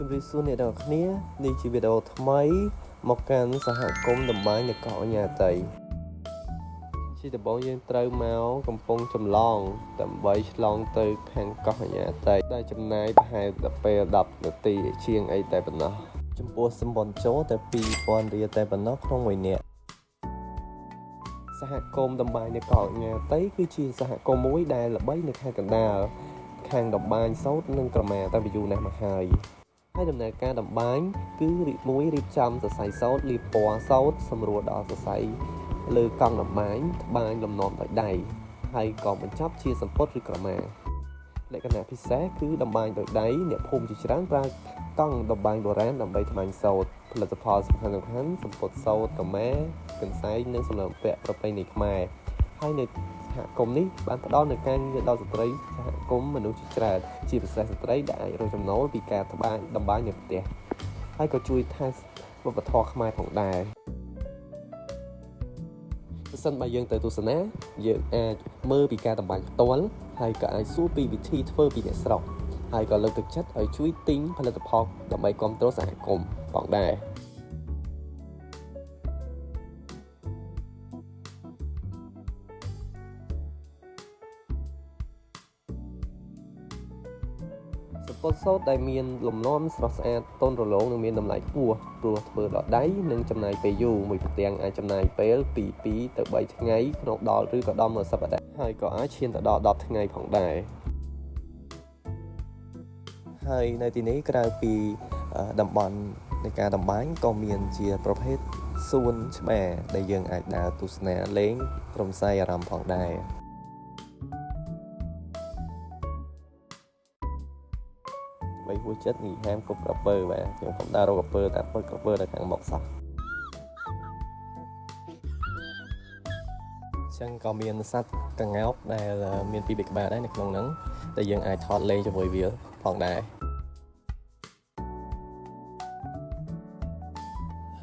ជម្រាបសួរអ្នកទាំងអស់គ្នានេះជាវីដេអូថ្មីមកកាន់សហគមន៍តម្បាញនៅកោះឧកញ៉ាតីជាដំបូងយើងត្រូវមកកំពង់ចម្លងដើម្បីឆ្លងទៅខាងកោះឧកញ៉ាតីដែលចំណាយប្រហែលដល់ពេល10នាទីជាងអីតែប៉ុណ្ណោះចំពោះសម្បត្តិចូលតែ2000រៀលតែប៉ុណ្ណោះក្នុងមួយនាក់សហគមន៍តម្បាញនៅកោះឧកញ៉ាតីគឺជាសហគមន៍មួយដែលល្បីនៅខេត្តកណ្ដាលខាងតម្បាញសូត្រនិងក្រមាតាំងពីយូរណាស់មកហើយ ហើយដំណើរការតម្បាញគឺរៀបមួយរៀបចំសរសៃសូត្រលាបពណ៌សូត្រសម្រួលដល់សរសៃលើកង់តម្បាញត្បាញលំនាំដោយដៃហើយក៏បញ្ចប់ជាសំពត់ឬក្រមាលក្ខណៈពិសេសគឺតម្បាញដោយដៃអ្នកភូមិជាច្រើនប្រើកង់តម្បាញបុរាណដើម្បីត្បាញសូត្រផលិតផលសំខាន់ៗសំពត់សូត្រក្រមាកន្សែងនិងសម្លៀកបំពាក់ប្រពៃណីខ្មែរហើយនៅសហគមន៍នេះបានផ្ដល់នូវការងារដល់ស្ត្រីសហគមន៍មនុស្សជាច្រើនជាពិសេសស្ត្រីដែលអាចរកចំណូលពីការត្បាញតម្បាញនៅផ្ទះហើយក៏ជួយថែវប្បធម៌ខ្មែរផងដែរប្រសិនបើយើងទៅទស្សនាយើងអាចមើលពីការតម្បាញផ្ទាល់ហើយក៏អាចសួរពីវិធីធ្វើពីអ្នកស្រុកហើយក៏លើកទឹកចិត្តឲ្យជួយទិញផលិតផលដើម្បីគ្រប់គ្រងសហគមន៍ផងដែរ សំពត់សូត្រដែលមានលំនាំស្រស់ស្អាតទន់រលោងនិងមានតម្លៃខ្ពស់ព្រោះធ្វើដល់ដៃនិងចំណាយពេលយូរមួយផ្ទាំងអាចចំណាយពេលពី2ទៅ3ថ្ងៃក្នុងដល់ឬក៏ដល់មួយសប្តាហ៍ហើយក៏អាចឈានទៅដល់10ថ្ងៃផងដែរហើយនៅទីនេះក្រៅពីតំបន់នៃការតម្បាញក៏មានជាប្រភេទសួនច្បារដែលយើងអាចដើរទស្សនាលេងរំសាយអារម្មណ៍ផងដែរ បីហួចចិត្តនេះហាមគប់ក្រពើបាទខ្ញុំខ្ញុំដើររកក្រពើតែពើក្រពើនៅខាងមុខសោះចឹងក៏មានសត្វក្ងោកដែលមានពីរបីក្បាលដែរនៅក្នុងហ្នឹងតែយើងអាចថតលេងជាមួយវាផងដែរ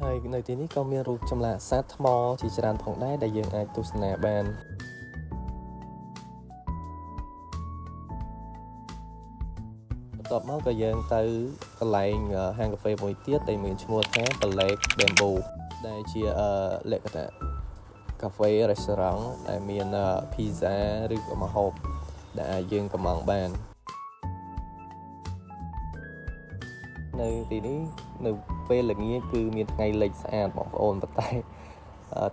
ហើយនៅទីនេះក៏មានរូបចម្លាក់សត្វថ្មជាច្រើនផងដែរដែលយើងអាចទស្សនាបាន បន្ទាប់មកក៏យើងទៅកន្លែងហាងកាហ្វេមួយទៀតដែលមានឈ្មោះថា Black Bamboo ដែលជាលក្ខណៈកាហ្វេ restaurant ដែលមាន pizza ឬក៏ម្ហូបដែលអាចយើងកម្ម៉ង់បាននៅទីនេះនៅពេលល្ងាចគឺមានថ្ងៃលិចស្អាតបងប្អូនប៉ុន្តែ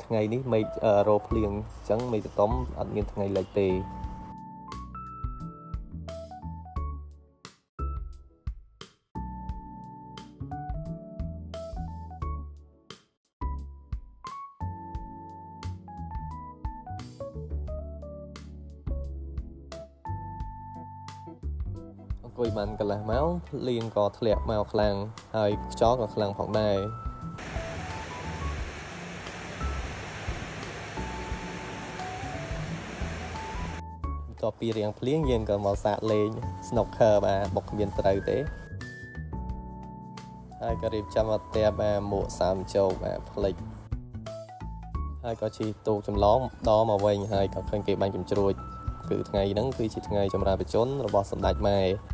ថ្ងៃនេះមេឃរោភ្លៀងអញ្ចឹងមេឃទតុំអត់មានថ្ងៃលិចទេ អង្គុយបានកន្លះម៉ោងភ្លៀងក៏ធ្លាក់មកខ្លាំងហើយខ្យល់ក៏ខ្លាំងផងដែរ បន្ទាប់ពីរៀងភ្លៀងយើងក៏មកសាកលេង snooker បាទបុកគ្មានត្រូវទេហើយក៏រៀបចំអត់ផ្ទះបាទមួកសើមជោគបាទផ្លិចហើយក៏ជិះទូកចម្លងដល់មកវិញហើយក៏ឃើញគេបាញ់កំជ្រួចគឺថ្ងៃហ្នឹងគឺជាថ្ងៃចម្រើនបជនរបស់សម្ដេចម៉ែ។